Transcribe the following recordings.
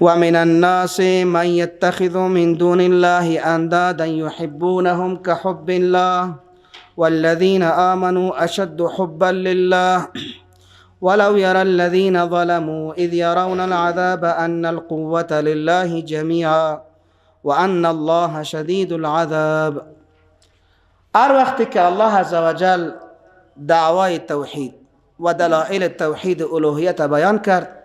و من الناس من یتخذ من دون الله اندادا یحبونهم كحب الله والذین آمنوا اشد حبا لله ولو يرى الذين ظلموا اذ يرون العذاب ان القوة لله جميعا وان الله شدید العذاب. هر وقتی که الله عزوجل دعوای توحید و دلائل توحید الوهیت بیان کرد،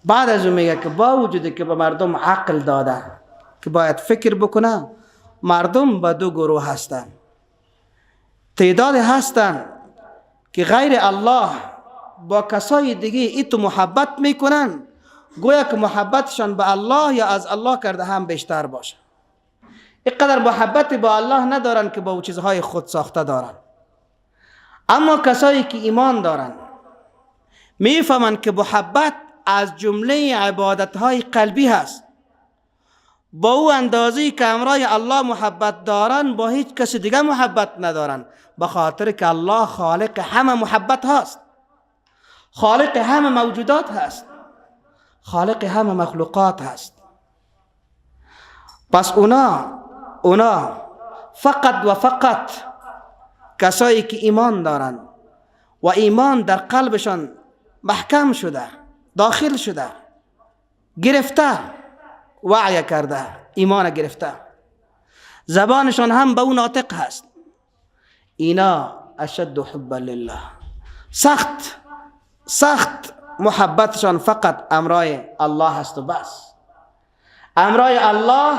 بعد از اون میگه که با وجودی که به مردم عقل داده که باید فکر بکنه، مردم به دو گروه هستند. تعداد هستند که غیر الله با کسای دیگه ایتو محبت میکنن، گویا که محبتشان به الله یا از الله کرده هم بیشتر باشه. اینقدر محبت با الله ندارن که با چیزهای خود ساخته دارن. اما کسایی که ایمان دارن میفهمن که محبت از جمله عبادتهای قلبی هست. با او اندازه‌ای که امرای الله محبت دارن با هیچ کس دیگه محبت ندارن، به خاطر که الله خالق همه محبت هست، خالق همه موجودات هست، خالق همه مخلوقات هست. پس اونا فقط و فقط کسایی که ایمان دارن و ایمان در قلبشان محکم شده، داخل شده، گرفته، وعی کرده، ایمان گرفته، زبانشان هم به او ناطق هست، اینا اشد حبا لله، سخت سخت محبتشان فقط امرای الله هست و بس، امرای الله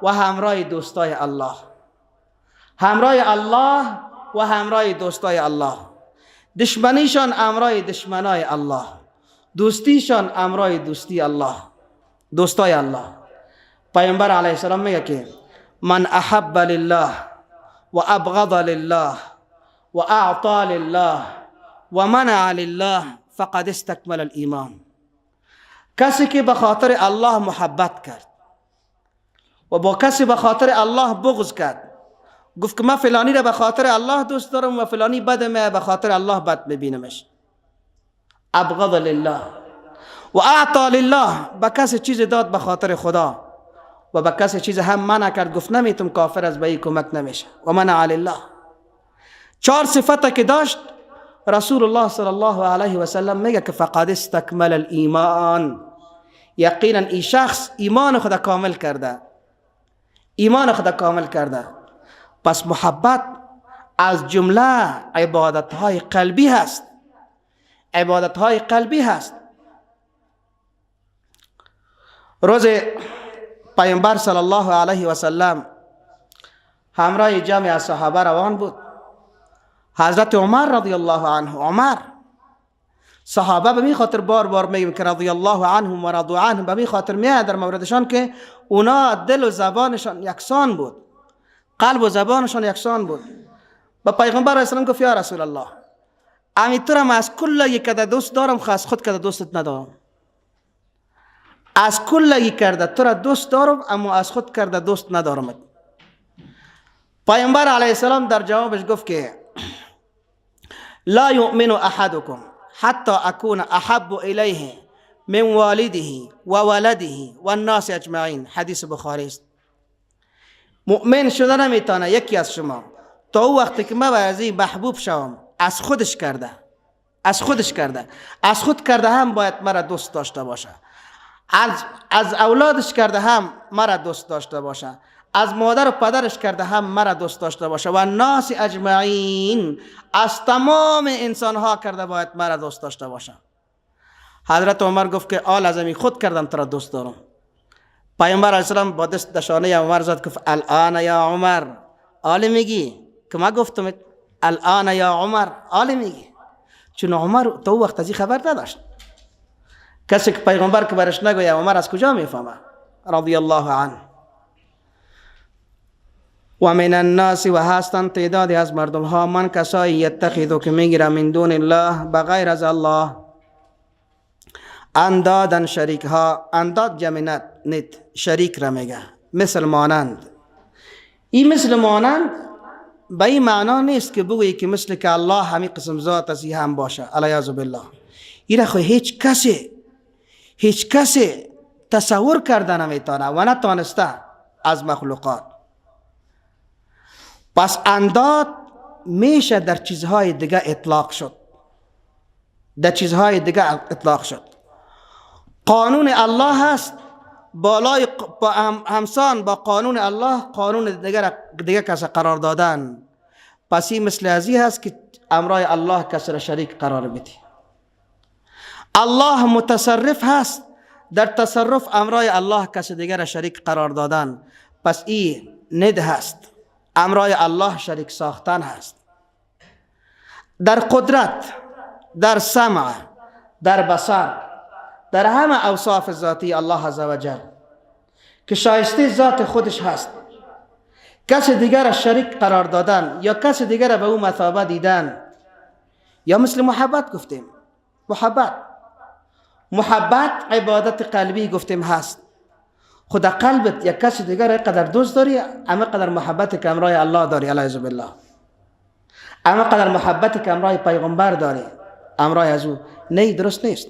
و همراه دوستای الله، همراه الله و همراه دوستای الله، دشمنیشان امرای دشمنای الله، دوستیشان امرای دوستی الله، دوستای الله. پیامبر علیه السلام میگه که من احب لله و ابغض لله و اعطى لله و منع لله فقد استکمل الایمان. کسی که به خاطر الله محبت کرد و با کسی به خاطر الله بغض کرد، گفت که من فلانی را به خاطر الله دوست دارم و فلانی بدمه، به خاطر الله بد میبینمش، ابغض لله و اعطى لله، به کسی چیز داد به خاطر خدا و به کسی چیز هم منع کرد، گفت نمیتم کافر از به ای کمک نمیشه، و منع لله. چهار صفت که داشت رسول الله صلی الله علیه و سلم میگه که فقد استکمل الایمان، یقینا این شخص ایمان خود کامل کرده، ایمان خود کامل کرده. پس محبت از جمله عبادت های قلبی هست، عبادت های قلبی هست. روز پیامبر صلی الله علیه و سلم همراه جمع صحابه روان بود. حضرت عمر رضی الله عنه، عمر صحابه به می خاطر بار بار میگیم که رضی الله عنهم و رضوا عنهم، به می خاطر میاد در موردشان که اونا دل و زبانشان یکسان بود، قلب و زبانشان یکسان بود. با پیغمبر علیه السلام گفت یا رسول الله، امی تو را از کل یک کده دوست دارم، خو از خود کده دوستت ندارم. از کل یک کرده تو را دوست دارم، اما از خود کرده دوست ندارم. پیغمبر علیه السلام در جوابش گفت که لا یؤمن احدکم حتی اکون احب الیه من والده و ولده و الناس اجمعین. حدیث بخاری است. مؤمن شده نمیتونه یکی از شما تا او وقتی که من از این محبوب شوم، از خودش کرده، از خودش کرده، از خود کرده هم باید مرا دوست داشته باشه، از اولادش کرده هم مرا دوست داشته باشه، از مادر و پدرش کرده هم مرا دوست داشته باشه، و ناس اجمعین، از تمام انسان ها کرده باید مرا دوست داشته باشه. حضرت عمر گفت که آل از امی خود کردم تو را دوست دارم. پیامبر علیه السلام با دست دشانه عمر زد، گفت الان یا عمر، آل میگی که ما گفتم الان یا عمر، آل میگی، چون عمر تو وقت از این خبر نداشت. کسی که پیغمبر که برش نگوید عمر از کجا میفهمه؟ رضی الله عنه. و من الناس، و هستند تعدادی از مردم ها، من کسایی یتخذو که میگیره من دون الله، بغیر از الله، اندادن شریک ها. انداد جمع نت، شریک را میگه، مثل مانند. این مثل مانند به این معنا نیست که بگویی که مثل که الله همین قسم ذات از هم باشه، علیاذ بالله. این خو هیچ کسی تصور کرده نمیتونه و نتانسته از مخلوقات. پس انداد میشه در چیزهای دیگه اطلاق شد، در چیزهای دیگه اطلاق شد. قانون الله هست، بالای با همسان با قانون الله قانون دیگه کس قرار دادن. پس این مثل ازی هست که امرای الله کس را شریک قرار بدی. الله متصرف هست، در تصرف امرای الله کس دیگر را شریک قرار دادن، پس این ند هست، امرای الله شریک ساختن هست. در قدرت، در سمع، در بصر، در همه اوصاف ذاتی الله عزوجل که شایسته ذات خودش هست، کس دیگر را شریک قرار دادن یا کس دیگر را به او مثابه دیدن، یا مثل محبت گفتیم، محبت عبادت قلبی گفتیم هست. خود قلبت یک کس دیگر قدر دوست داری، اما قدر محبت که امرای الله داری علیه بالله، اما قدر محبت که امرای پیغمبر داری امرای از او نه، درست نیست.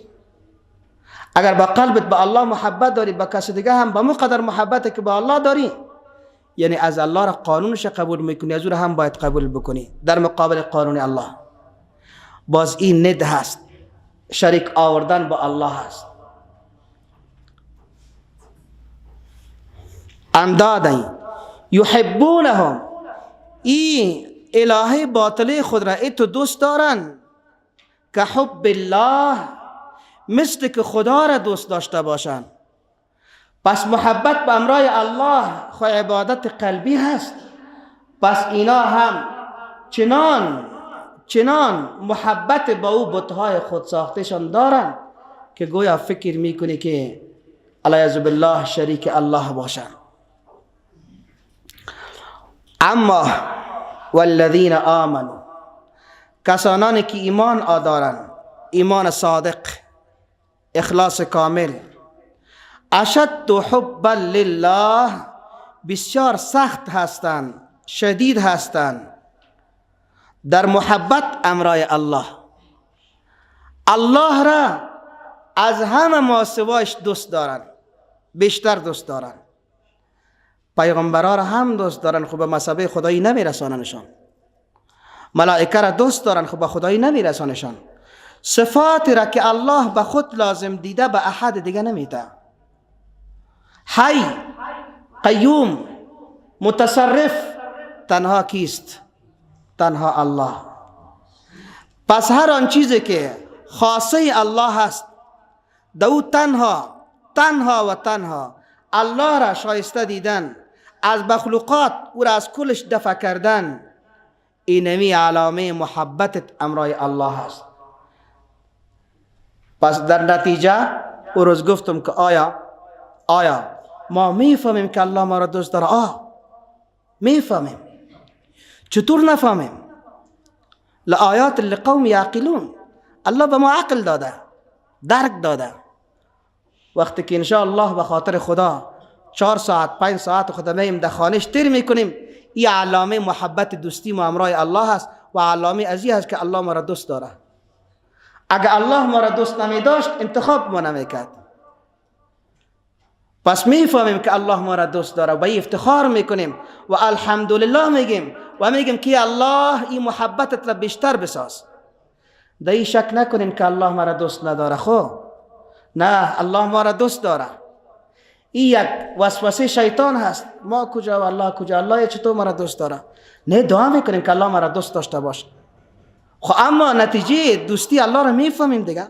اگر با قلبت با الله محبت داری، با کس دیگه هم با مقدر محبت که با الله داری، یعنی از الله را قانونش قبول میکنی، از او را هم باید قبول بکنی در مقابل قانون الله. باز این ند هست، شریک آوردن با الله هست. اندادن یحبونهم، این الهه باطله خود را ای تو دوست دارن که حب الله، مثل که خدا را دوست داشته باشن. پس محبت به امرای الله خو عبادت قلبی هست. پس اینا هم چنان محبت با او بتهای خود ساختشان دارن که گویا فکر میکنی که علیه بالله شریک الله باشن. اما والذین آمنوا، کسانانی که ایمان آدارن، ایمان صادق، اخلاص کامل، اشد حبا لله، بسیار سخت هستند، شدید هستند در محبت امرای الله. الله را از همه ماسواش دوست دارن، بیشتر دوست دارن. پیغمبرها را هم دوست دارن، خب به مثابه خدایی نمیرساننشان. ملائکه را دوست دارن، خب به خدایی نمیرسانشان. صفات را که الله به خود لازم دیده به احد دیگه نمیده. حی، قیوم، متصرف تنها کیست؟ تنها الله. پس هر آن چیزی که خاصه الله هست، دو تنها تنها و تنها الله را شایسته دیدن، از مخلوقات او را از کلش دفع کردن، اینمی علامه محبت امرای الله است. پس در نتیجه او روز گفتم که آیا ما میفهمیم که الله ما را دوست داره؟ میفهمیم. چطور نفهمیم؟ لآیات لقوم یعقلون. الله به ما عقل داده، درک داده. وقتی که انشاءالله به خاطر خدا 4 ساعت 5 ساعت خدا میم در خانهش تیر میکنیم، این علامه محبت دوستی ما امرای الله هست و علامه ازی هست که الله ما را دوست داره. اگر الله ما را دوست نمی داشت انتخاب ما نمی کرد. پس میفهمیم که الله ما را دوست داره و افتخار میکنیم و الحمدلله میگیم و میگیم که الله این محبتت را بیشتر بساز. در این شک نکنیم که الله ما را دوست نداره. خب نه، الله ما را دوست داره. این یک وسوسه شیطان هست. ما کجا و الله کجا، الله چطور ما را دوست داره؟ نه، دعا میکنیم که الله ما را دوست داشته باشه. خب اما نتیجه دوستی الله را میفهمیم دیگه.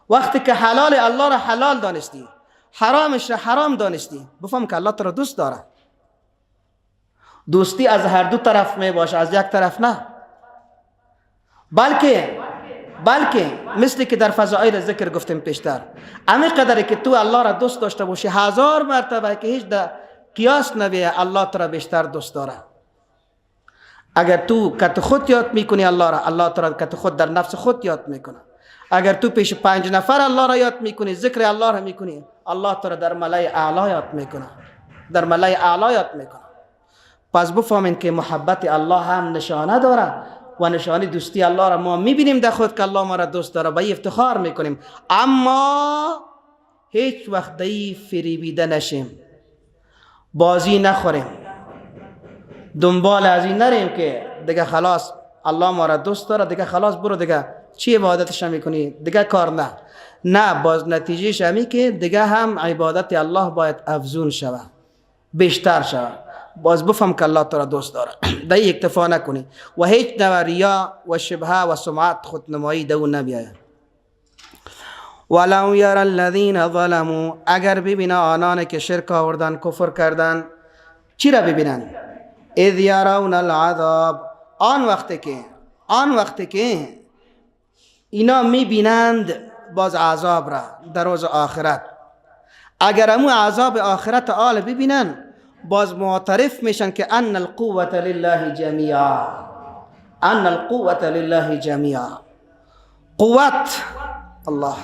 وقتی که حلال الله را حلال دانستی، حرامش را حرام دانستی، بفهم که الله تو را دوست داره. دوستی از هر دو طرف می باشه، از یک طرف نه. بلکه مثل که در فضائل ذکر گفتیم پیشتر، امی قدری که تو الله را دوست داشته باشی 1000 مرتبه که هیچ در قیاس نبیه، الله تو را بیشتر دوست داره. اگر تو کت خود یاد میکنی الله را، الله تو را کت خود در نفس خود یاد میکنه. اگر تو پیش 5 نفر الله را یاد میکنی، ذکر الله را میکنی، الله تو را در ملأ اعلی یاد میکنه، در ملأ اعلی یاد میکنه. پس بفهمین که محبت الله هم نشانه داره و نشانه دوستی الله را ما میبینیم در خود که الله ما را دوست داره، با افتخار میکنیم. اما هیچ وقت دی فریبیده نشیم، بازی نخوریم، دنبال از این نریم که دیگه خلاص الله ما را دوست داره، دیگه خلاص برو دیگه چی عبادتش میکنی دیگه کار نه. نه، باز نتیجهش همی که دیگه هم عبادت الله باید افزون شوه، بیشتر شوه، باز بفهم که الله تو را دوست داره، دی اکتفا نکنی و هیچ نوع ریا و شبهه و سمعت خودنمایی دو نبیاید. ولو یر الذین ظلموا، اگر ببینه آنان که شرک آوردن، کفر کردن، چی را ببینن؟ اذ یرون العذاب، آن وقت که اینا میبینند باز عذاب را در روز آخرت. اگر امو عذاب آخرت آل ببینن، باز معترف میشن که ان القوة لله جمیعا، ان القوة لله جمیعا، قوت الله،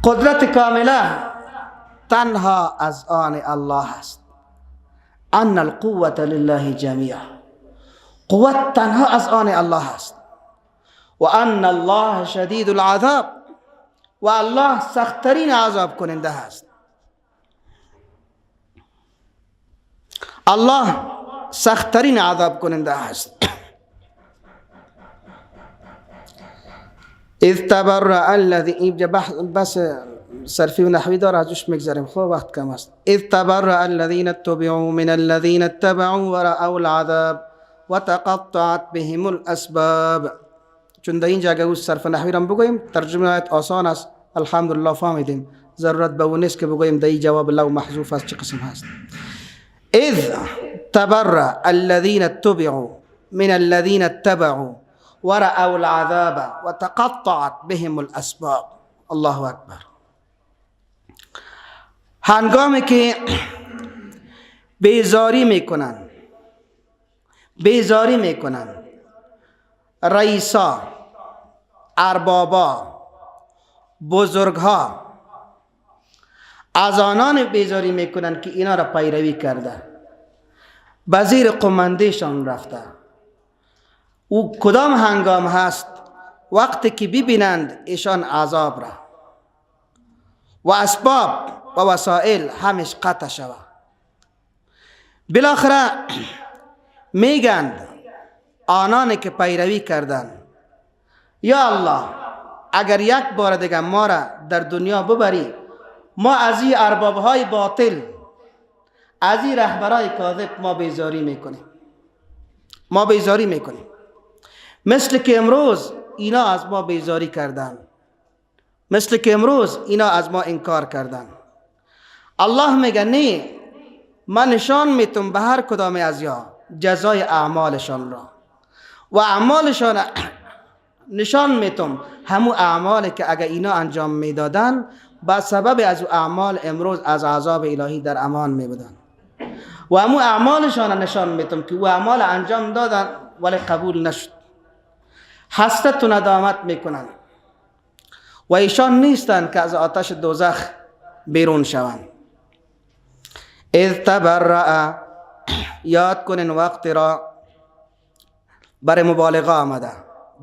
قدرت کامله تنها از آن الله است. ان القوة لله جمیعا، قوت تنها از آن الله است. و ان الله شدید العذاب، و الله سختترین عذاب کننده است. الله سختترین عذاب کننده است. اذ تبرأ الذی، بس صرفی و نحوی داره، ازش میگذریم، خب وقت کم است. اذ تبرأ الذین اتبعوا من الذین اتبعوا ورأوا العذاب وتقطعت بهم الاسباب. چون در اینجا اگر او صرف نحوی را بگوییم ترجمه آیت آسان است، الحمدلله فهمیدیم، ضرورت به او نیست که بگوییم در این جواب لو محذوف است چه قسم هست. اذ تبرأ الذین اتبعوا من الذین اتبعوا ورأوا العذاب وتقطعت بهم الاسباب. الله اکبر. هنگامی که بیزاری میکنن رئیسا، اربابا، بزرگها، از آنان بیزاری میکنن که اینا را پیروی کرده، به زیر قماندهشان رفته. او کدام هنگام هست؟ وقتی که ببینند ایشان عذاب را و اسباب و وسایل همش قطع شود. بالاخره میگند آنان که پیروی کردند، یا الله اگر یک بار دیگه ما را در دنیا ببری، ما از این اربابهای باطل، از این رهبرای کاذب ما بیزاری میکنیم، ما بیزاری میکنیم، مثل که امروز اینا از ما بیزاری کردن، مثل که امروز اینا از ما انکار کردن. الله میگه نه، من نشان میتم به هر کدام از یا جزای اعمالشان را و اعمالشان نشان میتم، همو اعمالی که اگر اینا انجام میدادن با سبب از اعمال امروز از عذاب الهی در امان میبودن، و همو اعمالشان نشان میتم که او اعمال انجام دادن ولی قبول نشد، حسرت و ندامت میکنن و ایشان نیستند که از آتش دوزخ بیرون شوند. اذ تبرأ، یاد کنین وقت را برای مبالغه آمده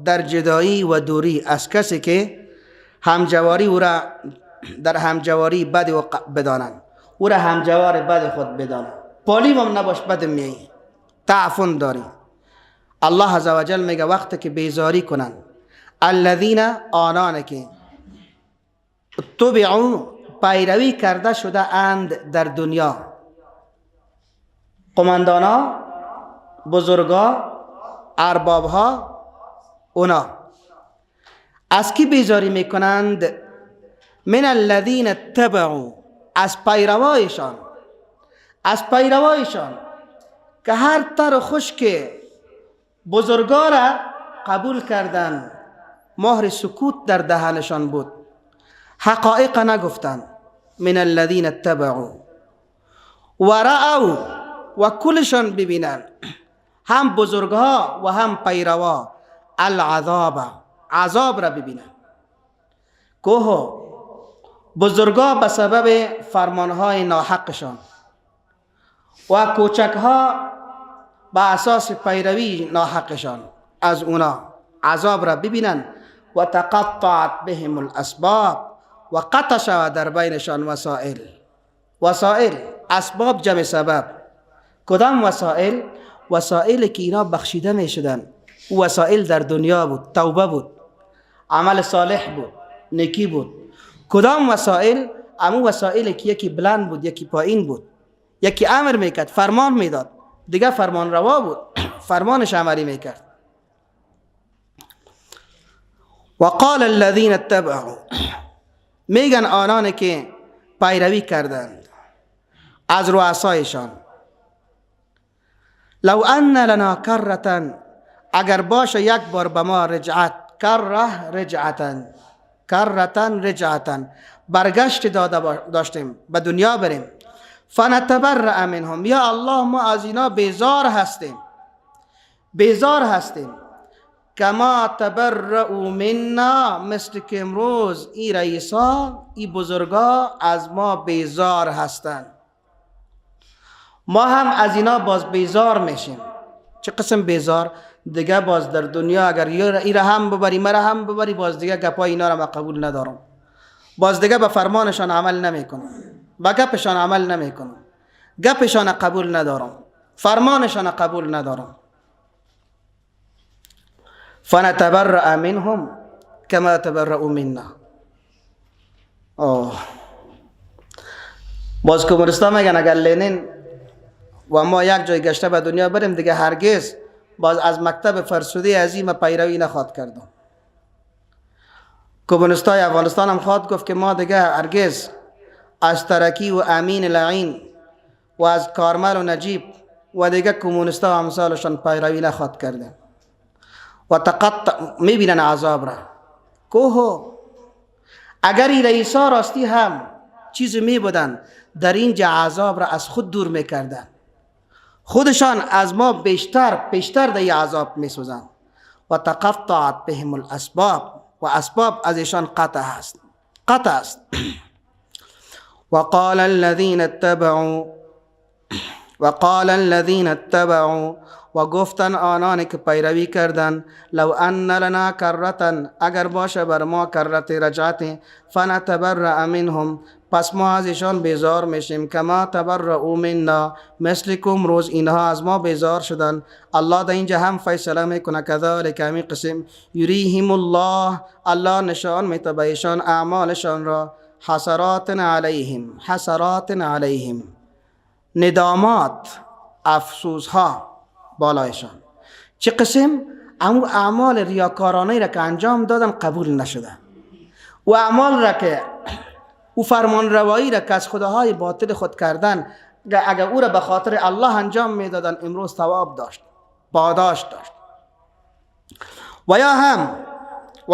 در جدایی و دوری از کسی که همجواری او را در همجواری بد و بدانند، او را همجوار بد خود بدانند، پالیم هم نباش بد میایی، تعفن داری. الله عزوجل میگه وقتی که بیزاری کنند، الذین، آنان که تبعوا، پیروی کرده شده اند در دنیا، قماندانا، بزرگا، اربابها، اونا از کی بیزاری میکنند؟ من الذین اتبعوا، از پیروایشان، از پیروایشان که هر تر خشک بزرگا را قبول کردند، مهر سکوت در دهنشان بود، حقایق نگفتند. من الذین اتبعوا و رأوا، و کلشان ببینند، هم بزرگها و هم پیروا، العذاب، عذاب را ببینند. که بزرگا به سبب فرمانهای ناحقشان و کوچکها به اساس پیروی ناحقشان از اونا عذاب را ببینند. و تقطعت بهم الاسباب، و قطع شود در بینشان وسائل. وسائل اسباب جمع سبب. کدام وسائل؟ وسائل که اینا بخشیده می شدن. او وسائل در دنیا بود، توبه بود، عمل صالح بود، نیکی بود. کدام وسائل؟ امو وسائل که یکی بلند بود، یکی پایین بود، یکی امر میکرد، فرمان میداد، دیگه فرمان روا بود، فرمانش عملی میکرد. وقال الذين اتبعوا، میگن آنان که پیروی کردند از رؤسایشان، لو ان لنا کرة، اگر باشه یک بار به ما رجعت، کره رجعتن، کرتن رجعتن، برگشت داده داشتیم به دنیا بریم، فنتبرأ منهم، یا الله ما از اینا بیزار هستیم، بیزار هستیم، کما تبرؤوا منا، مثل که امروز ای رئیسا ای بزرگا از ما بیزار هستند، ما هم از اینا باز بیزار میشیم. چه قسم بیزار؟ دیگه باز در دنیا اگر ای را هم ببری مرا هم ببری، باز دیگه گپای اینا را ما قبول ندارم، باز دیگه به فرمانشان عمل نمیکنم، به گپشان عمل نمیکنم، گپشان قبول ندارم، فرمانشان قبول ندارم. فنتبرأ منهم كما تبرؤوا منا. آه باز کمونیستا میگن اگر لنین و ما یک جای گشته به دنیا بریم دیگه هرگز باز از مکتب فرسوده عظیم پیروی نخواد کردم. کمونیستای افغانستان هم خواد گفت که ما دیگه هرگز از ترکی و امین لعین و از کارمل و نجیب و دیگه کمونیستا و امثالشان پیروی نخواد کردم. و تقطع میبینن عذاب را. کوه اگر این رئیسا راستی هم چیز می بودن در اینجا عذاب را از خود دور میکردن، خودشان از ما بیشتر در این عذاب میسوزند. و تقطعت بهم الاسباب، و اسباب از ایشان قطع است، قطع است. وقال الذين اتبعوا، وقال الذين اتبعوا، و گفتن آنان که پیروی کردن، لو ان لنا کرة، اگر باشه بر ما کرت رجعت، فنتبرأ منهم، پس ما از ایشان بیزار میشیم، کما تبرؤوا منا، مثل که امروز اینها از ما بیزار شدن. الله در اینجا هم فیصله میکنه، کذالک همین قسم، یریهم الله، الله نشان میده به ایشان اعمالشان را، حسرات علیهم، حسرات علیهم، ندامات، افسوس ها بالایشان. چه قسم؟ امو اعمال ریاکارانه را که انجام دادن قبول نشده، و اعمال را که او فرمان روایی را که از خداهای باطل خود کردن، اگر او را به خاطر الله انجام میدادن امروز ثواب داشت، پاداش داشت. و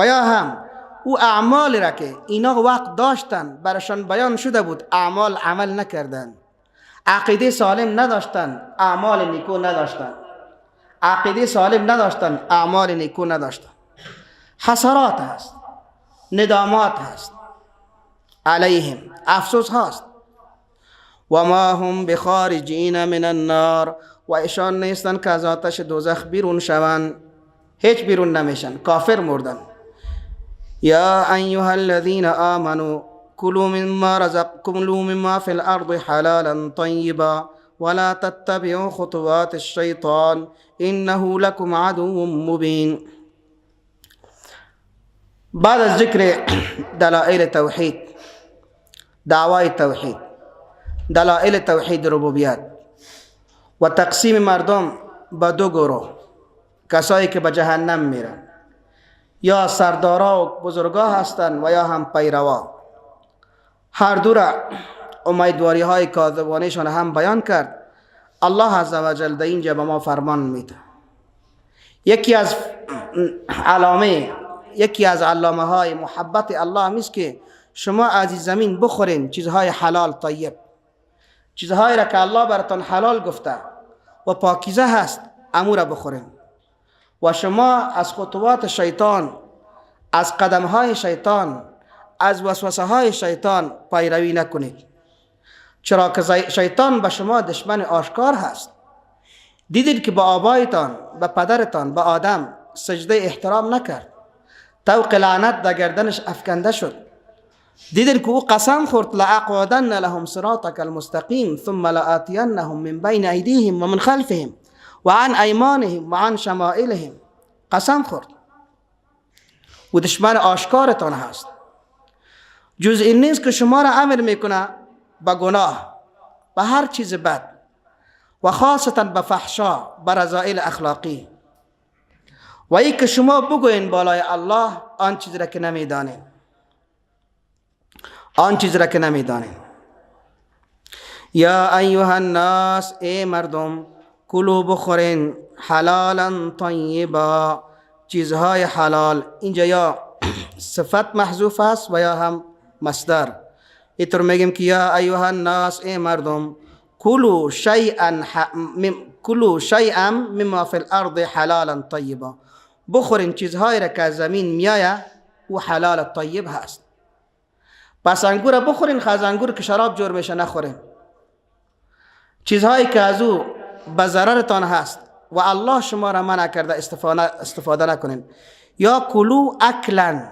یا هم او اعمال را که اینا وقت داشتن برشان بیان شده بود، اعمال عمل نکردن، عقیده سالم نداشتن، اعمال نیکو نداشتن، عقیده سالم نداشتن، اعمال نیکو نداشتن. حسرات هست، ندامات هست، علیهم، افسوس هست. و ما هم بخارجین من النار، و ایشان نیستن که از آتش دوزخ بیرون شوند، هیچ بیرون نمیشن، کافر مردن. یا ایها الذین آمنوا كلوا مما رزقكم مما في الأرض حلالا طيبا ولا تتبعوا خطوات الشيطان إنه لكم عدو مبين. بعد از ذکر دلائل توحید، دعوای توحید، دلائل توحید ربوبیت و تقسیم مردم به دو گروه، کسایی که به جهنم میرن یا سردارا و بزرگا هستن و یا هم پیروا، هر دو را امیدواری های کاذبانه‌شان هم بیان کرد. الله عزوجل در اینجا به ما فرمان میده. یکی از علامه های محبت الله همیست که شما از این زمین بخورین چیزهای حلال طیب، چیزهایی را که الله براتان حلال گفته و پاکیزه هست، امو را بخورین. و شما از خطوات شیطان، از قدم های شیطان، از وسوسه های شیطان پیروی نکنید، چرا که شیطان به شما دشمن آشکار هست. دیدید که با آبایتان، به پدرتان، به آدم سجده احترام نکرد، طوق لعنت در گردنش افکنده شد. دیدن که او قسم خورد لأقعدن لهم صراطك المستقیم ثم لآتینهم من بین ایدیهم و من خلفهم و عن ایمانهم و عن شمائلهم. قسم خورد و دشمن آشکارتان هست. جز این نیست که شما را امر میکنه به گناه، به هر چیز بد و خاصتا به فحشا، به رذائل اخلاقی، و ای که شما بگوین بالای الله آن چیز را که نمیدانین، آن چیز را که نمیدانین. یا ایها الناس، ای مردم، کلو بخورین حلالا طیبا، چیزهای حلال. اینجا یا صفت محذوف است و یا هم مصدر. اینطور میگیم که یا ایها الناس، ای مردم، کلو شیئا مما فی الارض حلالا طیبا، بخورین چیزهایی را که از زمین میآید او حلال طیب هست. پس انگور بخورین، خز انگور که شراب جور میشه نخورین. چیزهایی که از او به ضررتان هست و الله شما را منع کرده استفاده نکنین. یا کلو اکلن،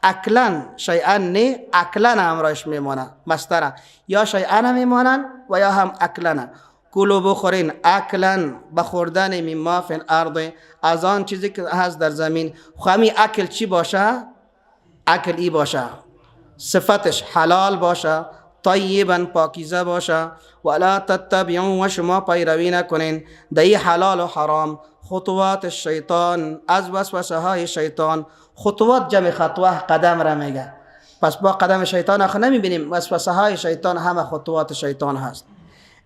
اکلن شیئا نه، اکلن همراهش میمانه مصدره، یا شیئا میمانن و یا هم اکلن. کلو بخورین اکلن، بخوردن مما فی الارض، از آن چیزی که هست در زمین. خمی اکل چی باشه؟ اکل ای باشه، صفتش حلال باشه، طیبا پاکیزه باشه. ولا تتبعوا، و شما پیروی نکنین در حلال و حرام خطوات الشیطان، از وسوسه های شیطان. خطوات جمع خطوه، قدم را میگه. پس با قدم شیطان آخه نمیبینیم، وسوسه های شیطان همه خطوات شیطان هست.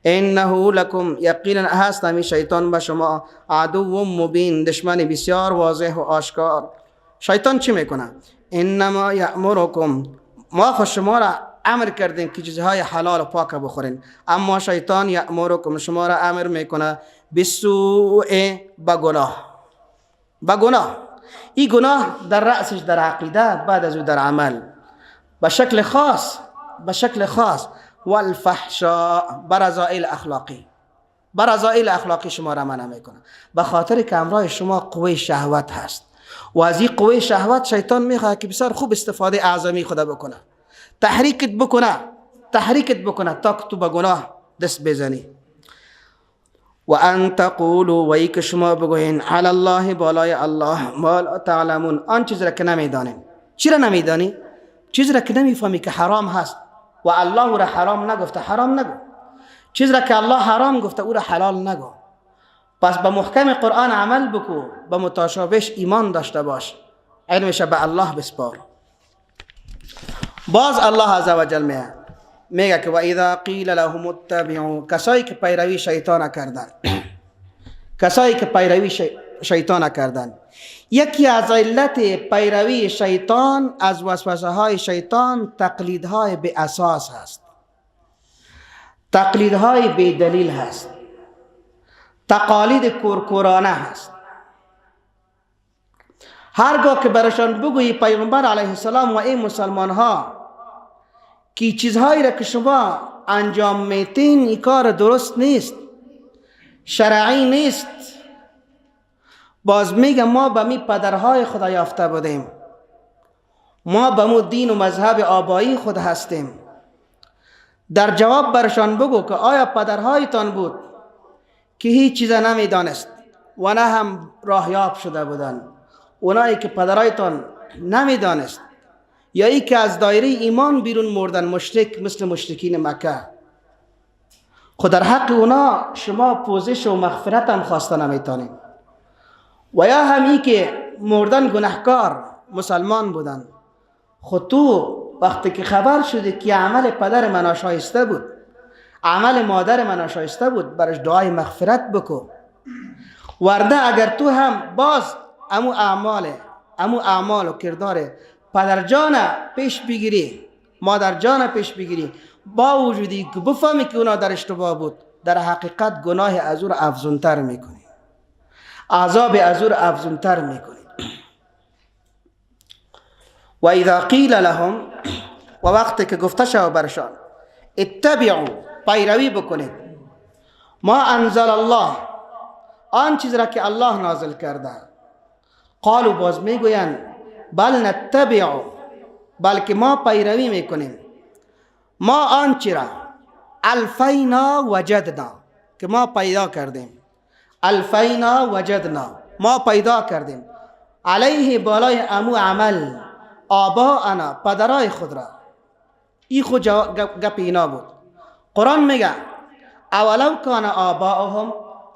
انه لکم، یقینا هست همی شیطان به شما عدو مبین، دشمن بسیار واضح و آشکار. شیطان چی میکنه؟ انما یأمرکم، ما خود شما را امر کردیم که چیزهای حلال و پاک بخورین، اما شیطان یأمرکم، شما را امر میکنه بالسوء، به گناه، به گناه. این گناه در رأسش در عقیده، بعد از او در عمل، به شکل خاص، به شکل خاص. والفحشاء، برذائل اخلاقی، برذائل اخلاقی شما را منع میکنه، به خاطر که همراه شما قوه شهوت هست و از این قوه شهوت شیطان میخواد که بسیار خوب استفاده اعظمی خدا بکنه، تحریکت بکنه، تحریکت بکنه تا که تو به گناه دست بزنی. و ان تقولوا، و ای که شما بگوین علی الله، بالای الله، ما لا تعلمون، آن چیز را که نمیدانین. چرا نمیدانی؟ چیز را که نمیفهمی که حرام هست و الله را حرام نگفته، حرام نگو. چیز را که الله حرام گفته او را حلال نگو. پس به محکم قرآن عمل بکو، به متشابهش ایمان داشته باش، علمش به الله بسپار. باز الله عزوجل میگه که و اذا قیل لهم اتبعوا، کسایی که پیروی شیطان کردن، کسایی که پیروی شیطان کردن، یکی از علت پیروی شیطان از وسوسه های شیطان تقلیدهای بی اساس هست، تقلیدهای بی دلیل هست، تقالید کورکورانه هست. هرگاه که برشان بگویی پیغمبر علیه السلام و این مسلمان ها که چیزهایی را که شما انجام میتین این کار درست نیست، شرعی نیست، باز میگه ما به می پدرهای خدا یافته بودیم، ما به مو دین و مذهب آبایی خود هستیم. در جواب برشان بگو که آیا پدرهایتان بود که هیچ چیز نمیدانست و نه هم راهیاب شده بودند؟ اونایی که پدرهایتان نمیدانست یا ای که از دایره ایمان بیرون مردن، مشرک مثل مشرکین مکه، خود در حق اونا شما پوزش و مغفرت هم خواسته نمیتانید. و یا هم ای که مردن گناهکار مسلمان بودن، خود تو وقتی که خبر شدی که عمل پدر من ناشایسته بود، عمل مادر من ناشایسته بود، برش دعای مغفرت بکو. ورده اگر تو هم باز امو اعمال و کردار پدر جان پیش بگیری، مادر جان پیش بگیری، با وجودی که بفهمی که اونا در اشتباه بود، در حقیقت گناه از او را افزونتر میکنی، عذاب از او را افزونتر میکنی. و اذا قیل لهم، و وقتی که گفته شو برشان اتبعوا، پیروی بکنید، ما انزل الله، آن چیز را که الله نازل کرده، قالوا، باز میگویند بل نتبع، بلکه ما پیروی میکنیم. ما آنچه را الفینا وجدنا، که ما پیدا کردیم، الفینا وجدنا، ما پیدا کردیم، علیه بالای امو عمل، آباءنا پدرای خود را. ای خود گپ اینا بود. قرآن میگه اولو کان آباءهم،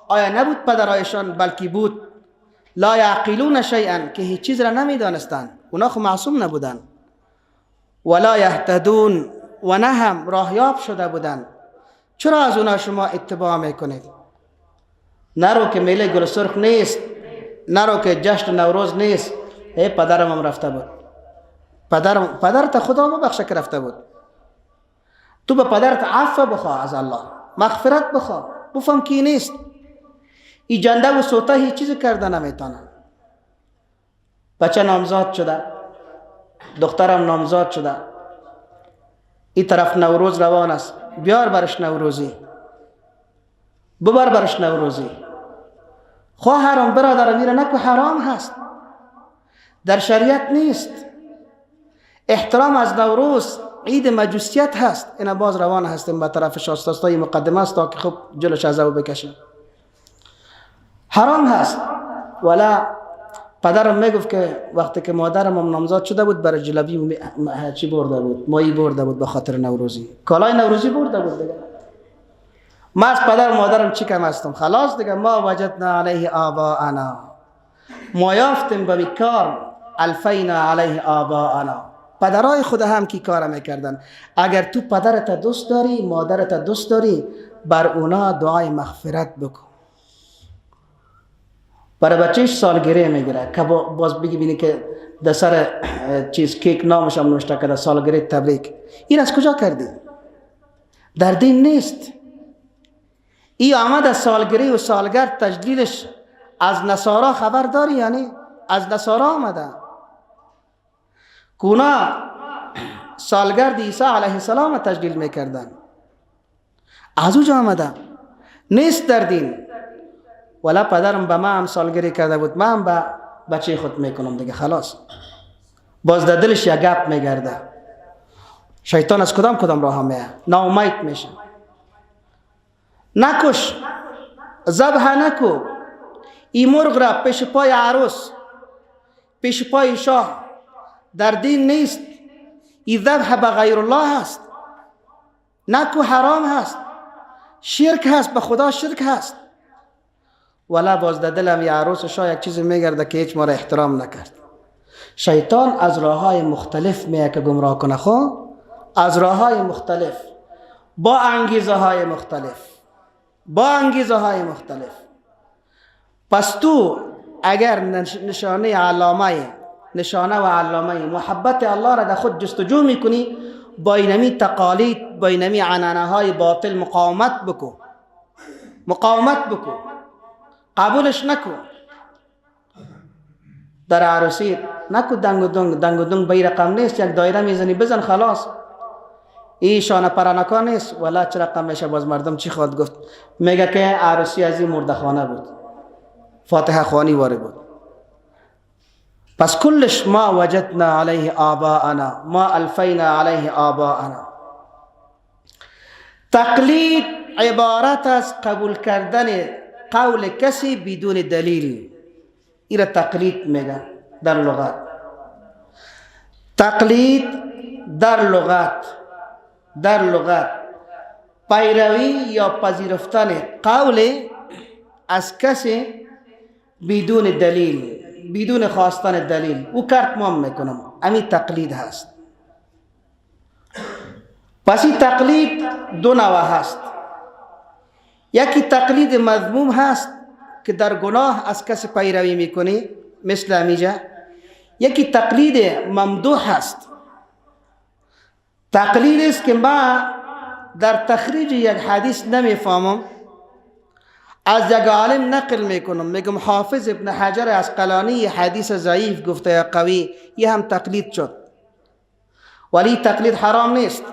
آیا نبود پدرایشان، بلکه بود، لا یعقلون شیئا، که هیچ چیز را نمیدانستند، اونا خو معصوم نبودند، ولا یهتدون، و نه هم راهیاب شده بودند. چرا از اونا شما اتباع میکنید؟ نرو که میله گل سرخ نیست، نرو که جشن نوروز نیست. ای پدرم هم رفته بود، پدرت خدا ببخشه که رفته بود. تو به پدرت عفو بخواه از الله، مغفرت بخواه، بفهم کی نیست. ای جنده و سوته هیچ چیز کرده نمیتونه. بچه نامزاد شده، دخترم نامزاد شده، این طرف نوروز روان است، بیار برش نوروزی، ببر برش نوروزی. خواهرم برادرم میره نکو، حرام هست، در شریعت نیست. احترام از نوروز عید مجوسیت هست. اینا باز روان هستیم به طرف شاستاستای مقدمه است تا که خوب جلوش از او بکشیم. حرام هست. ولا پدرم میگفت که وقتی که مادرم هم نامزاد شده بود، برای جلبی چی برده بود، مایی برده بود به خاطر نوروزی، کالای نوروزی برده بود دیگه. ما از پدر و مادرم چی کم هستم؟ خلاص دیگه. ما وجدنا علیه آباءنا، ما یافتیم به کار، الفینا علیه آباءنا، پدرای خود هم کی کار میکردن. اگر تو پدرت دوست داری، مادرت دوست داری، بر اونا دعای مغفرت بکن. برای بچهش سالگیری میگیره که باز بگی بینی که در سر چیز کیک نامش هم نوشته کرده سالگیری تبریک. این از کجا کردی؟ در دین نیست. ای آمد از سالگیری و سالگرد تجلیلش از نصارا خبر داری؟ یعنی از نصارا آمده. کونا سالگرد عیسی علیه السلام تجلیل میکردن، از اوجا آمده، نیست در دین. ولا پدرم به ما هم سالگری کرده بود، من هم به بچه خود میکنم دیگه، خلاص. باز در دلش یک گپ میگرده. شیطان از کدام کدام راه میه، ناامید میشه. نکش، ذبح نکو، ای مرغ را پیش پای عروس، پیش پای شاه، در دین نیست. ای ذبح به غیر الله هست، نکو، حرام هست، شرک هست، به خدا شرک هست. ولا باز در دلم یه عروس شاه یک چیزی میگرده که هیچ ما را احترام نکرد. شیطان از راه های مختلف میه که گمراه کنه. خو از راه های مختلف، با انگیزه های مختلف، با انگیزه های مختلف. پس تو اگر نشانه علامه، نشانه و علامه محبت الله را در خود جستجو میکنی، با اینمی تقالید، با اینمی عنعنه های باطل مقاومت بکو، مقاومت بکو، قبولش نکو. در عروسی نکو دنگ و دنگ، دنگ و دنگ به این رقم نیست، یک دایره میزنی بزن خلاص. ای شانه پرانکا نیست. ولا چه رقم میشه؟ باز مردم چی خواد گفت؟ میگه که عروسی از این مردخانه بود، فاتحه خوانی واره بود. پس کلش ما وجدنا علیه آباءنا، ما الفینا علیه آباءنا. تقلید عبارت از قبول کردن قول کسی بدون دلیل. ایره تقلید میگه در لغت. تقلید در لغت، در لغت پیروی یا پذیرفتن قول از کسی بدون دلیل، بدون خواستن دلیل. او کرد ما میکنم، امی تقلید هست. پس این تقلید دو نوع هست. یکی تقلید مذموم هست که در گناه از کسی پیروی میکنی مثل امیجا. یکی تقلید ممدوح هست، تقلید است که ما در تخریج یک حدیث نمیفهمم، از یک عالم نقل میکنم، میگم حافظ ابن حجر عسقلانی حدیث ضعیف گفته یا قوی، یه هم تقلید شد، ولی تقلید حرام نیست.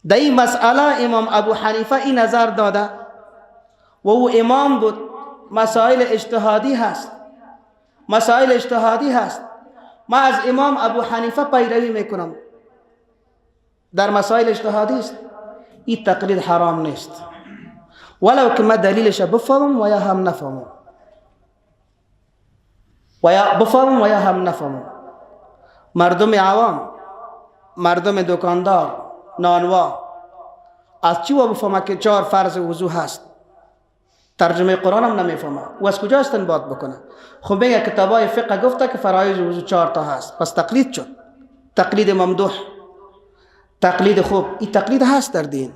در این مسئله امام ابو حنیفه این نظر داده و او امام بود. مسائل اجتهادی هست، مسائل اجتهادی هست. ما از امام ابو حنیفه پیروی میکنم در مسائل اجتهادی است، این تقلید حرام نیست، ولو که ما دلیلش بفهمم و یا هم نفهمم، و یا بفهمم و یا هم نفهمم. مردم عوام، مردم دکاندار، نانوا، از چی و بفهمه که 4 فرض وضو هست؟ ترجمه قرآن هم نمیفهمه، و از کجا استنباط بکنه؟ خب میگه کتابای فقه گفته که فرایض وضو 4 تا هست، پس تقلید شد، تقلید ممدوح، تقلید خوب. این تقلید هست در دین،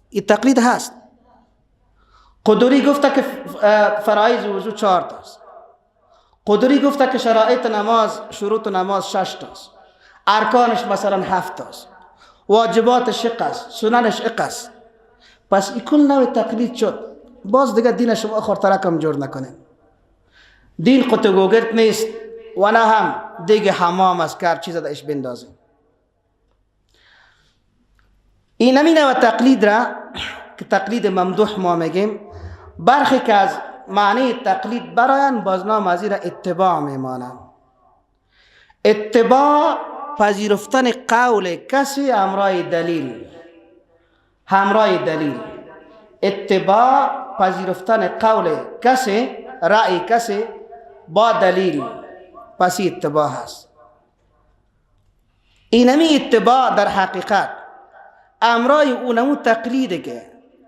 این تقلید هست. قدوری گفته که فرایض وضو 4 تاست، قدوری گفته که شرایط نماز، شروط نماز 6 تاست، ارکانش مثلا 7 تاست، واجباتش 6 است، سننش 1 است. پس این کل نوع تقلید شد. باز دیگه دین شما خورترکم جور نکنین. دین قطع گوگرد نیست و نه هم دیگه حمام است که هر چیز درش بندازیم. این همین نوع تقلید را که تقلید ممدوح ما میگیم، برخی که از معنی تقلید براین باز نام از را اتباع میمانند. اتباع پذیرفتن قول کسی همراه دلیل، همراه دلیل. اتباع پذیرفتن قول کسی، رأی کسی با دلیل، پس اتباع هست. اینمی اتباع در حقیقت امرای اونمو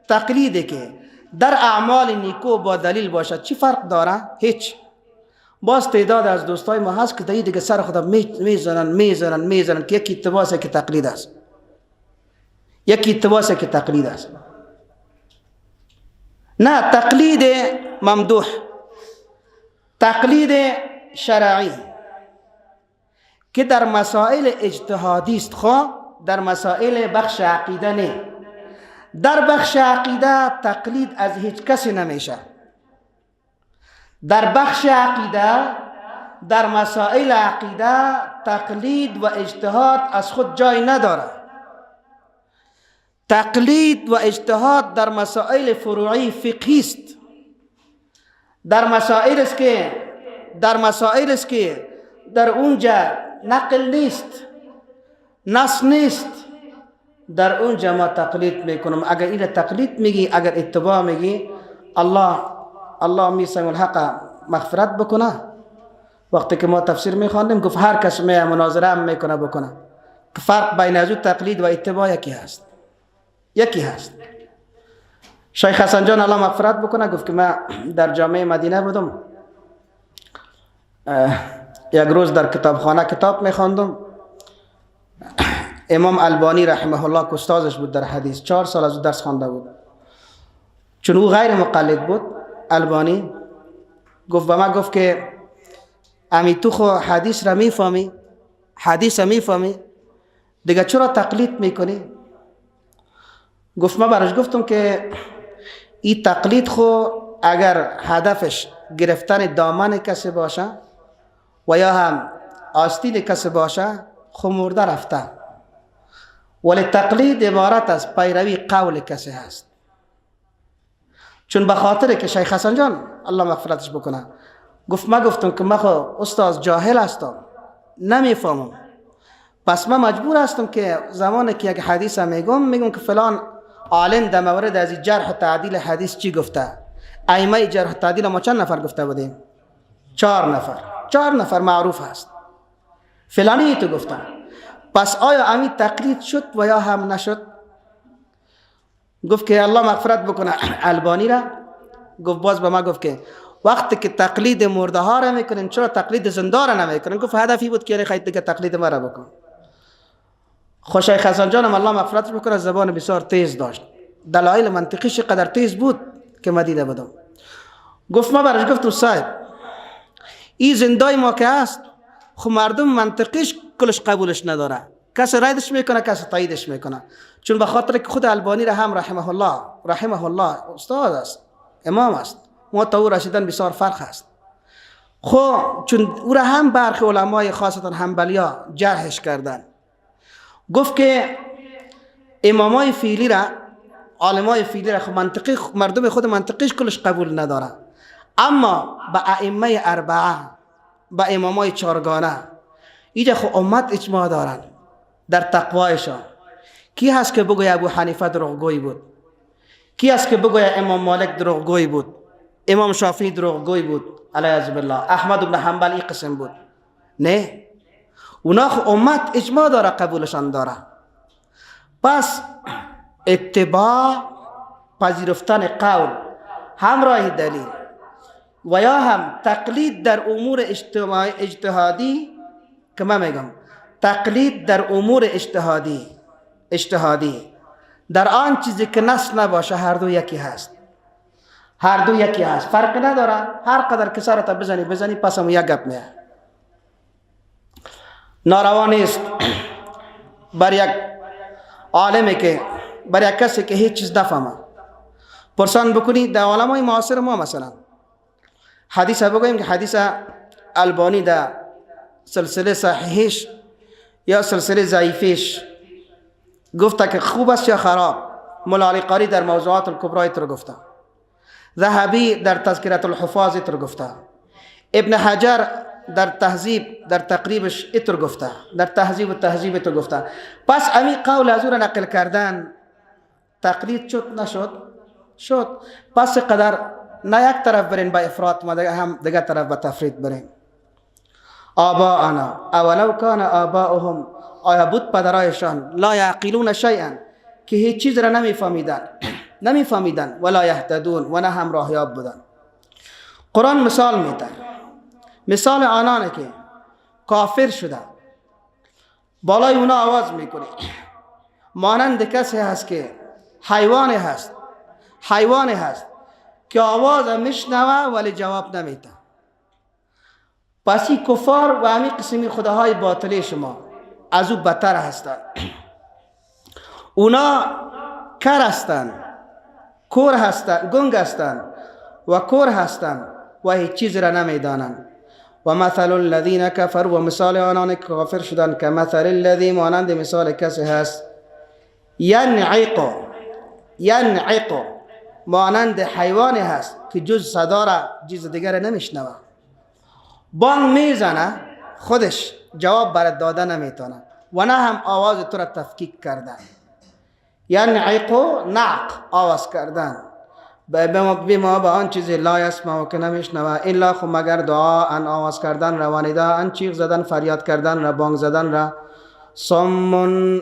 تقلیده که در اعمال نیکو با دلیل باشد چی فرق داره؟ هیچ. باز تعداد از دوستای ما هست که دیگه سر خدا میزنن که یکی اتباع است که تقلید است، یکی اتباع است که تقلید است. نه، تقلید ممدوح، تقلید شرعی که در مسائل اجتهادی است، خو در مسائل بخش عقیده نه. در بخش عقیده تقلید از هیچ کسی نمیشه. در بخش عقیده، در مسائل عقیده تقلید و اجتهاد از خود جای نداره. تقلید و اجتهاد در مسائل فروعی فقهی است، در مسائل است که در اونجا نقل نیست، نص نیست، در اونجا ما تقلید میکنم. اگر این تقلید میگی، اگر اتباع میگی، الله میسم الحق مغفرت بکنه. وقتی که ما تفسیر میخواندیم گفت هر کس می مناظره هم میکنه بکنه، که فرق بین از تقلید و اتباع یکی هست، یکی هست. شیخ حسن جان الله مغفرت بکنه گفت که من در جامعه مدینه بودم، یک روز در کتابخانه کتاب میخواندم. امام البانی رحمه الله که استادش بود در حدیث، 4 سال از او درس خوانده بود، چون او غیر مقلد بود البانی، گفت به من، گفت که امی تو خو حدیث را میفهمی، حدیث را میفهمی، دیگه چرا تقلید میکنی؟ گفت من براش گفتم که این تقلید خو اگر هدفش گرفتن دامن کسی باشه و یا هم آستین کسی باشه، خو مرده رفته. ولی تقلید عبارت از پیروی قول کسی هست. چون به خاطر که شیخ حسن جان الله مغفرتش بکنه گفت من گفتم که من خو استاد جاهل هستم، نمیفهمم، پس من مجبور هستم که زمانی که یک حدیث میگم که فلان عالم در مورد از جرح و تعدیل حدیث چی گفته. ائمه جرح و تعدیل ما چند نفر گفته بودیم؟ 4 نفر. 4 نفر معروف هست، فلانی تو گفتم. پس آیا امی تقلید شد و یا هم نشد؟ گفت که الله مغفرت بکنه البانی را. گفت باز به ما گفت که وقتی که تقلید مرده ها را میکنین چرا تقلید زنده را نمیکنین؟ گفت هدفی بود که یعنی خیلی دیگه تقلید ما را بکن. خو شیخ حسن جانم الله مغفرت بکنه زبان بسیار تیز داشت، دلایل منطقیش قدر تیز بود که ما دیده بودم. گفت ما برش گفتم صاحب این زندای ما که هست خب مردم منطقیش کلش قبولش نداره، کسی رایدش میکنه کسی تاییدش میکنه، چون به خاطر که خود البانی را هم رحمه الله، رحمه الله استاد است، امام است، ما تا او رسیدن بسیار فرق است. خب چون او را هم برخی علمای خاصتا حنبلیا جرحش کردن، گفت که امامای فعلی را، عالمای فعلی را خب منطقی مردم خود منطقیش کلش قبول نداره، اما به ائمه اربعه، به امامای چارگانه، اینجا خو امت اجماع دارن در تقوایشان. کی هست که بگوی ابو حنیفه دروغگوی بود؟ کی هست که بگوی امام مالک دروغگوی بود؟ امام شافعی دروغگوی بود؟ علیه بالله. احمد بن حنبل این قسم بود؟ نه، اونا خو امت اجماع داره، قبولشان داره. پس اتباع، پذیرفتن قول همراه دلیل و یا هم تقلید در امور اجتماعی اجتهادی، که من میگم تقلید در امور اجتهادی در آن چیزی که نص نباشه، هر دو یکی هست، هر دو یکی هست، فرق نداره. هر قدر که سرت بزنی بزنی پس هم یک گپ میه. ناروا نیست بر یک عالمی که بر یک کسی که هیچ چیز نفهمه پرسان بکنی. در علمای معاصر ما مثلا حدیث بگوییم که حدیث البانی در سلسله صحیحش یا سلسله ضعیفش گفته که خوب است یا خراب، مولا علی قاری در موضوعات الکبرای تر گفته، ذهبی در تذکرة الحفاظ تر گفته، ابن حجر در تهذیب در تقریبش اتر گفته، در تهذیب و تهذیب اتر گفته. پس امی قول از او را نقل کردن تقلید شد نشد؟ شد. پس قدر نه یک طرف برین با افراط، ما هم دیگه طرف با تفرید برین. آباءنا اولو کان آباؤهم، آیا بود پدرایشان لا یعقلون شیئا، که هیچ چیز را نمیفهمیدن، نمیفهمیدن، ولا یهتدون، و نه هم راهیاب بودن. قرآن مثال میده، مثال آنانه که کافر شده، بالای اونا آواز میکنه، مانند کسی هست که حیوان هست، حیوان هست که آواز میشنوه ولی جواب نمیده. پس این کفار و همین قسمی خداهای باطلی شما از او بدتر هستند. اونا کر هستند، کور هستند، گنگ هستند و کور هستند و هیچ چیز را نمیدانند. و مثل الذین کفروا، و مثال آنان که کافر شدند، که مثل الذی، مانند مثال کسی هست، ینعق، ینعق، مانند حیوانی هست که جز صدا را چیز دیگر نمیشنوه. بانگ میزنه خودش جواب برات داده نمیتونه و نه هم آواز تو را تفکیک کردن. ینعق، نعق، آواز کردن، بما به آن چیزی لا یسمع که نمیشنوه، الا خو مگر دعا ان، آواز کردن را، و نداء ان، چیغ زدن، فریاد کردن را، بانگ زدن را. صم،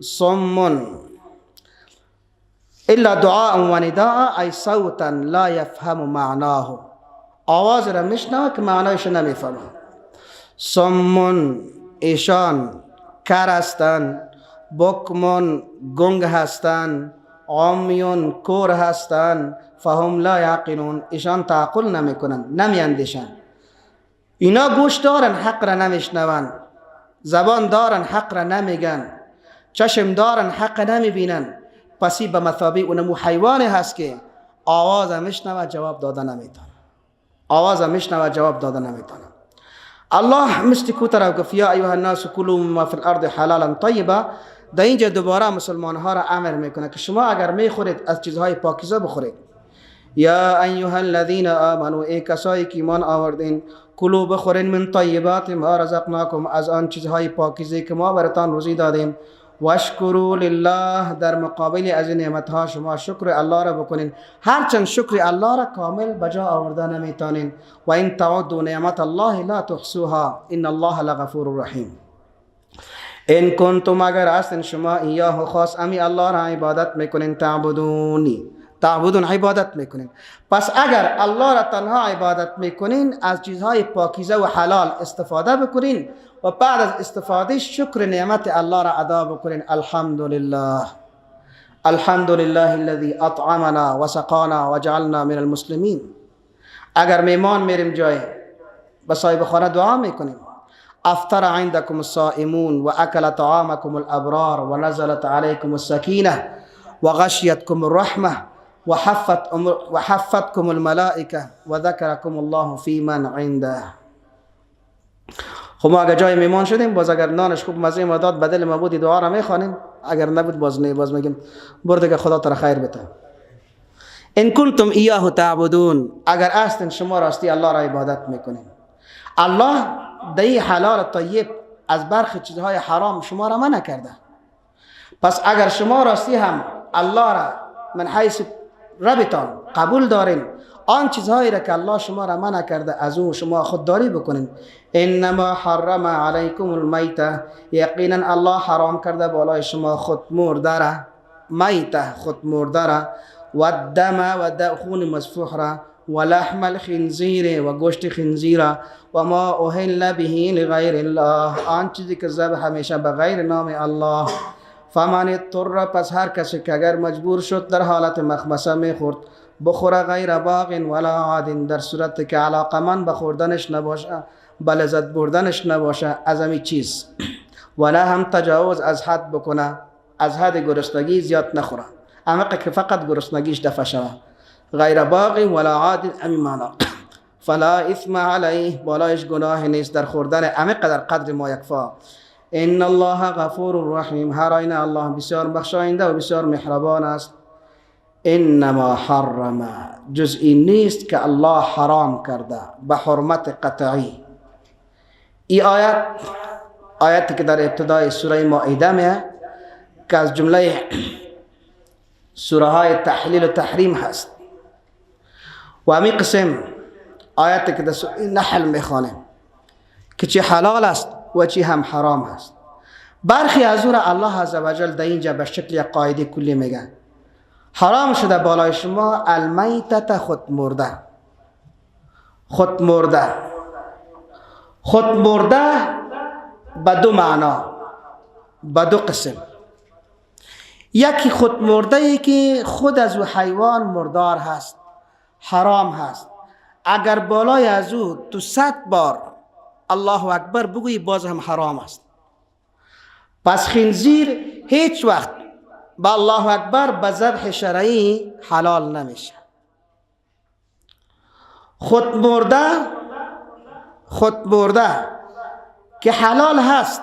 صم، الا دعاء و نداء ای صوتا لا یفهم معناه، آواز را میشنوه که معنایش نمیفهمه. صم، ایشان کر هستند، بکمن، گنگ هستند، عمیون، کور هستند، فهم لا یعقلون، ایشان تعقل نمیکنن، نمیاندیشن. اینا گوش دارن حق را نمیشنون، زبان دارن حق را نمیگن، چشم دارن حق نمیبینن. پسی به مثابه اونمو حیوان هست که آواز میشنوه جواب داده نمیتونه، آواز میشنوه جواب داده نمیتونه. الله مثل کو طرف گفت یا ایها الناس کلوا مما فی الارض حلالا طیبا. در اینجا دوباره مسلمان ها را امر میکنه که شما اگر میخورید از چیزهای پاکیزه بخورید. یا ایها الذین آمنوا، ای کسایی که ایمان آوردین، کلوا بخورین من طیبات ما رزقناکم، از آن چیزهای پاکیزه که ما براتان روزی دادیم. واشکروا لله، در مقابل از این نعمت ها شما شکر الله را بکنین، هرچند شکر الله را کامل بجا آورده نمیتونین. و این تعدوا نعمت الله لا تحصوها ان الله لغفور رحیم. ان کنتم، اگر هستین شما، ایاه خاص امی الله را عبادت میکنین، تعبدونی، تعبدون عبادت میکنین. پس اگر الله را تنها عبادت میکنین، از چیزهای پاکیزه و حلال استفاده بکنین و بعد از استفاده شکر نعمت الله را ادا بکنین. الحمدلله، الحمدلله الذي اطعمنا وسقانا وجعلنا من المسلمین. اگر میمان میریم جای به صاحب خانه دعا میکنیم، افطر عندكم الصائمون واكل طعامكم الابرار ونزلت عليكم السكينه وغشيتكم الرحمه وحفتكم الملائكه وذكركم الله في من عنده. خب ما اگر جای میمان شدیم، باز اگر نانش خوب مزه ما داد بدل ما بود دعا را میخوانیم، اگر نبود باز نه، باز میگیم برو دیگه خدا تر خیر بده. ان کنتم ایاه تعبدون، اگر هستین شما راستی الله را عبادت میکنین. الله دی حلال طیب از برخی چیزهای حرام شما را منع کرده. پس اگر شما راستی هم الله را من حیث ربتان قبول دارین، آن چیزهایی را که الله شما را منع کرده از او شما خودداری بکنین. انما حرم علیکم المیته، یقینا الله حرام کرده بالای شما خود مرده را، میته خود مرده را، و الدم و خون مسفوح را، و لحم الخنزیر و گوشت خنزیر را، و ما اهل به لغیر الله، آن چیزی که ذبح همیشه به غیر نام الله. فمن اضطر، پس هر کسی که اگر مجبور شد در حالت مخمصه میخورد، بخوره غیر باغ ولا عاد، در صورت که علاقمند به خوردنش نباشه، به لذت بردنش نباشه از همین چیز، و نه هم تجاوز از حد بکنه، از حد گرسنگی زیاد نخوره، اما که فقط گرسنگیش دفع شوه. غیر باغ ولا عاد همین معنا. فلا اثم علیه، بالایش گناه نیست در خوردن عمیق در قدر ما یکفا. ان الله غفور رحیم، هر آینه الله بسیار بخشاینده و بسیار مهربان است. انما حرم، جز این نیست که الله حرام کرده به حرمت قطعی. این آیت، آیتی که در ابتدای سوره مائده میه که از جمله سوره های تحلیل و تحریم هست، و همین قسم آیتی که در سوره نحل میخوانیم که چی حلال است و چی هم حرام هست. برخی از او را الله عزوجل در اینجا به شکل یک قاعده کلی میگه حرام شده بالای شما المیتة، خود مرده، خود مرده، خود مرده به دو معنا، به دو قسم. یکی خود مرده ای که خود از او حیوان مردار هست، حرام هست، اگر بالای از او تو 100 بار الله اکبر بگویی باز هم حرام است. پس خنزیر هیچ وقت با الله اکبر به ذبح شرعی حلال نمیشه. خود مرده، خود مرده که حلال هست،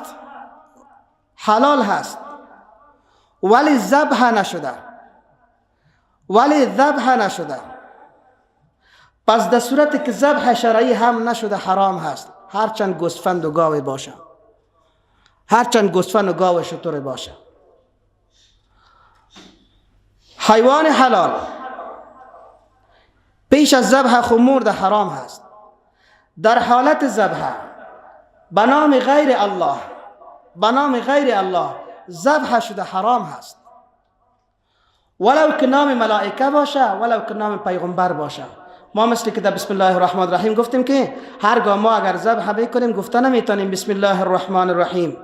حلال هست ولی ذبح نشده، ولی ذبح نشده. پس در صورت که ذبح شرعی هم نشده حرام هست، هرچند گوسفند و گاو باشه، هرچند گوسفند و گاو شتر باشه. حیوان حلال پیش از ذبح خمور حرام هست. در حالت ذبح به نام غیر الله، به نام غیر الله ذبح شده حرام هست، ولو که نام ملائکه باشه، ولو که نام پیغمبر باشه. ما مثل که در بسم الله الرحمن الرحیم گفتیم که هرگاه ما اگر ذبح بکنیم گفته نمیتونیم بسم الله الرحمن الرحیم،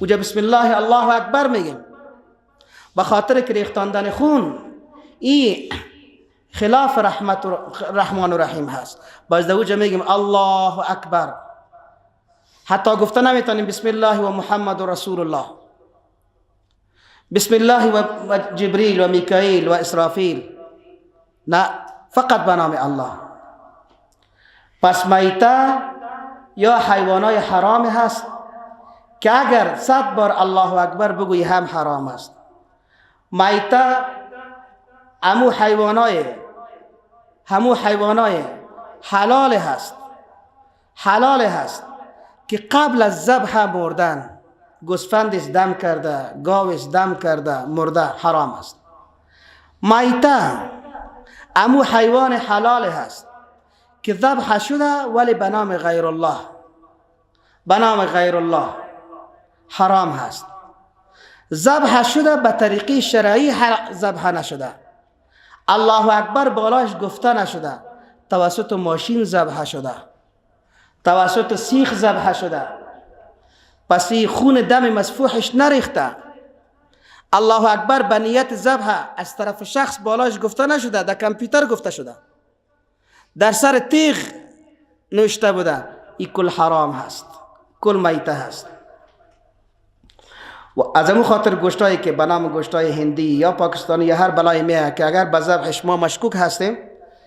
اوجا بسم الله الله اکبر میگیم، به خاطر که ریختاندن خون ای خلاف رحمت رحمان و رحیم هست. باز در اوجا میگیم الله اکبر، حتی گفته نمیتونیم بسم الله و محمد و رسول الله، بسم الله و جبریل و میکائیل و اسرافیل، نه، فقط به نام الله. پس میته یا حیوانای حرام هست که اگر 100 بار الله اکبر بگویی هم حرام است. میته همو حیوانای، همو حیوانای حلال هست، حلال هست که قبل از ذبح مردن، گوسفندش دم کرده، گاوش دم کرده، مرده، حرام است. میته امو حیوان حلال هست که ذبح شده ولی به نام غیر الله، به نام غیر الله حرام هست. ذبح شده به طریقی شرعی ذبح نشده، الله اکبر بالاش گفته نشده، توسط ماشین ذبح شده، توسط سیخ ذبح شده، پس خون دم مسفوحش نریخته، الله اکبر به نیت ذبح از طرف شخص بالاش گفته نشده، در کامپیوتر گفته شده، در سر تیغ نوشته بوده، این کل حرام هست، کل میته هست. و از امو خاطر گوشتایی که به نام گوشتای هندی یا پاکستانی یا هر بلای میه که اگر به ذبحش ما مشکوک هستیم،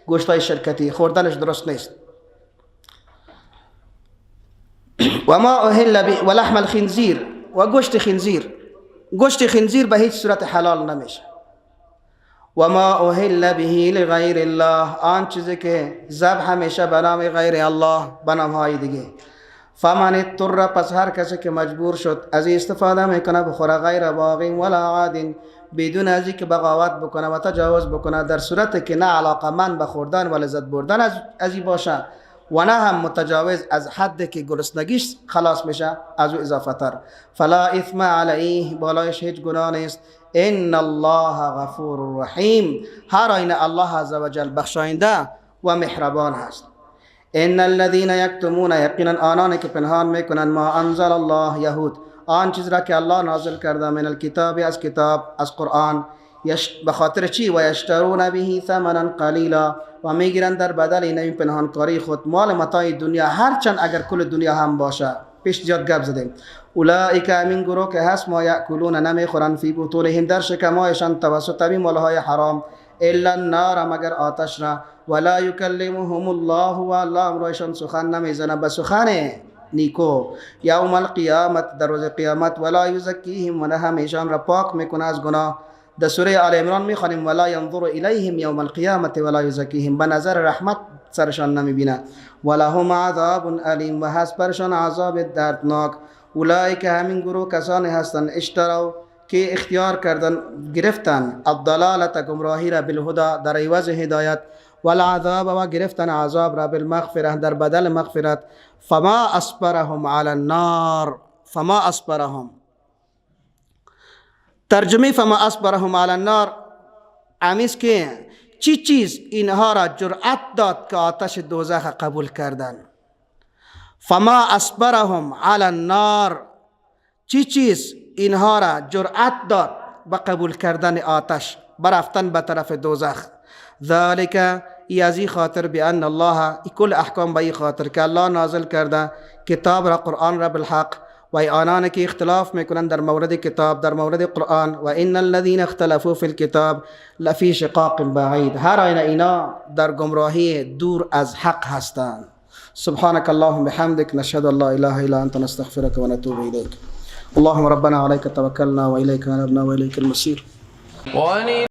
گوشتای شرکتی خوردنش درست نیست. و ما اهل به و لحم الخنزیر، و گوشت خنزیر، گوشت خنزیر به هیچ صورت حلال نمیشه. و ما اهل به لغیر الله، آن چیزی که ذبح میشه به نام غیر الله، به نام های دیگه. فمن اضطر، پس هر کسی که مجبور شد از استفاده میکنه بخوره، غیر باغ ولا عاد، بدون از اینکه بغاوت بکنه و تجاوز بکنه، در صورت که نه علاقه من به خوردن و لذت بردن از این باشه و نه هم متجاوز از حد که گرسنگیش خلاص میشه از او اضافه تر، فلا اثم علیه، بالایش هیچ گناه نیست. ان الله غفور رحیم، هر آینه الله عزوجل بخشاینده و مهربان هست. ان الذين یکتمون، یقینا آنان که پنهان میکنن ما انزل الله، یهود، آن چیز را که الله نازل کرده، من الکتاب، از کتاب، از قرآن، به خاطر چی؟ و یشترون به ثمنا قلیلا، و میگیرن در بدل این پنهانکاری خود مال متاع دنیا، هرچند اگر کل دنیا هم باشه. پیش زیاد گپ زدیم. اولئک، همین گروه که هست، ما یاکلون، نمیخورن، فی بطونهم، در شکمایشان، توسط همین مالهای حرام، الا النار، مگر آتش را، ولا یکلمهم الله، و الله امرایشان سخن نمیزنه به سخن نیکو، یوم القیامت، در روز قیامت، ولا یزکیهم، و نه همیشان را پاک میکنه از گناه. در سوره آل عمران میخوانیم ولا ینظر الیهم یوم القیامت ولا یزکیهم، به نظر رحمت سرشان نمیبینه. ولهم عذاب الیم، و هست برشان عذاب دردناک. اولئک، همین گروه کسانی هستند، اشتروا، که اختیار کردن، گرفتن، الضلالت، گمراهی را، بالهدى، در عوض هدایت، والعذاب، و گرفتن عذاب را، بالمغفره، در بدل مغفرت. فما اصبرهم علی النار، فما اصبرهم، ترجمه فما اصبرهم علی النار امیس که چی چیز اینها را جرأت داد که آتش دوزخ قبول کردن. فما اصبرهم علی النار، چی چیز اینها را جرأت داد به قبول کردن آتش، برفتن به طرف دوزخ. ذالک، ای از این خاطر، بان الله، ای کل احکام به این خاطر که الله نازل کرده کتاب را، قرآن را، بالحق، و آنان که اختلاف میکنند در مورد کتاب، در مورد قرآن، و ان الذين اختلفوا فی الکتاب لفی شقاق بعید، هر آینه اینا در گمراهی دور از حق هستند. سبحانك اللهم بحمدك، نشهد ان لا اله الا انت، نستغفرك ونتوب اليك. اللهم ربنا عليك توكلنا واليك انبنا واليك المصير.